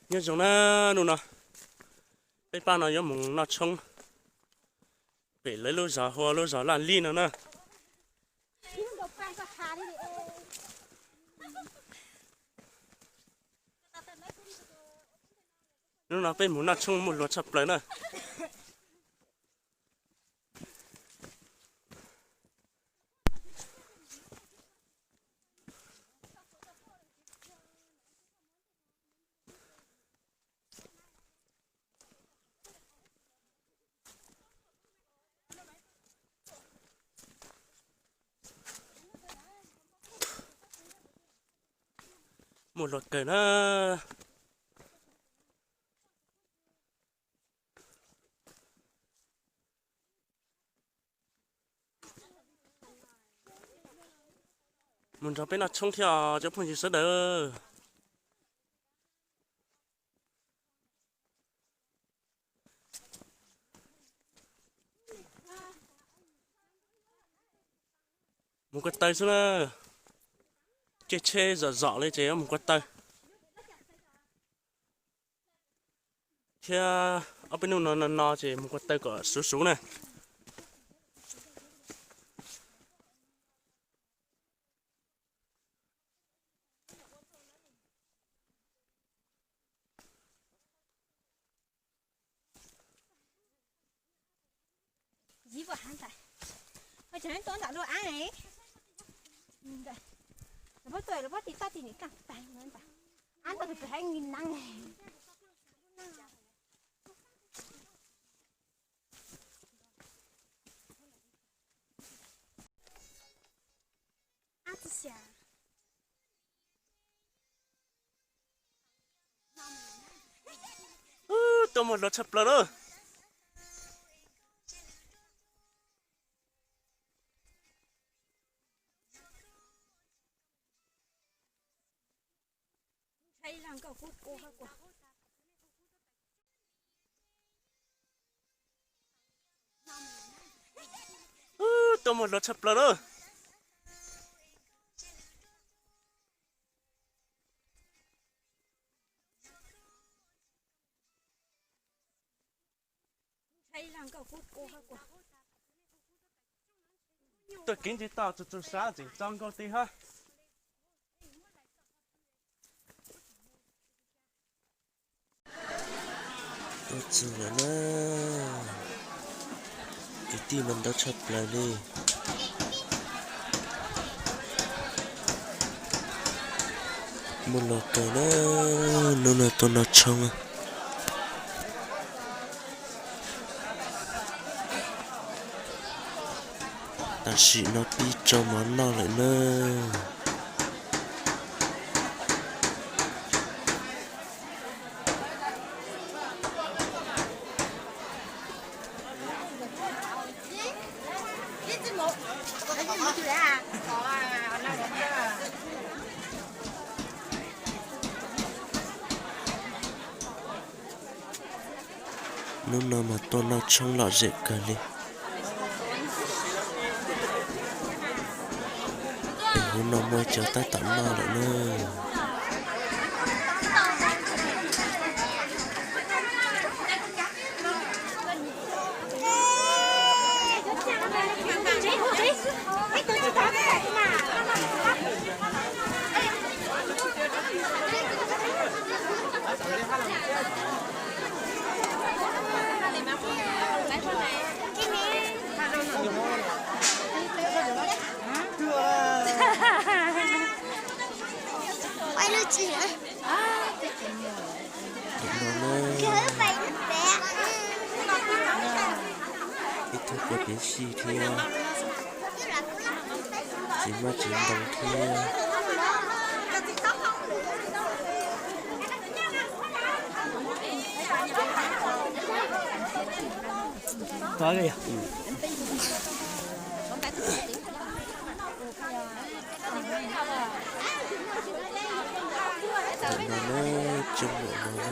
Nyob zoo na, hnub no peb pab no yuav mus noj tshoob pem lawv lub zos hu ua lub zos Laj Lij no na. Hnub no peb mus noj tshoob muaj luag tshaj plaws na. Muaj luag kawg na. Mus nrog peb noj tshoob thiab cov phooj ywg sawv daws. Mus ko taw xwb na. Caij tsheb zom zom li ces yuav mus ko taw. Thiab ob peb hnub no no no ces mus ko taw kom suv suv na. Yib ua hav ntawd, ua tseem tuaj ntawm lub av ne. Lawv puab tuaj, lawv puab tiv toj tiv nim kaj tag ntawd, av ntawd tus pem haiv nws neeb. Tuaj muaj hluas tshaj plaws lawm. Tuaj muaj hluas tshaj plaws lawm. Tuaj kev nce toj txug txug sab ntxim txaus nkauj tiag hab. Tuaj txug lawm na, kwv tij mas ntau tshaj plaws li. Muaj luag kawg na, hnub no tuaj noj tshoob. Tam sim no pib tsau mov noj lawm na. Hnub no mas tuaj noj tshoob lom zem kawg li. Pem hauv no muaj cov tab tom noj lawm na. Nim no na, ib tug kuj piv xij thiab, txiv hmab txiv ntoo thiab. Tam no na, coj mus no na.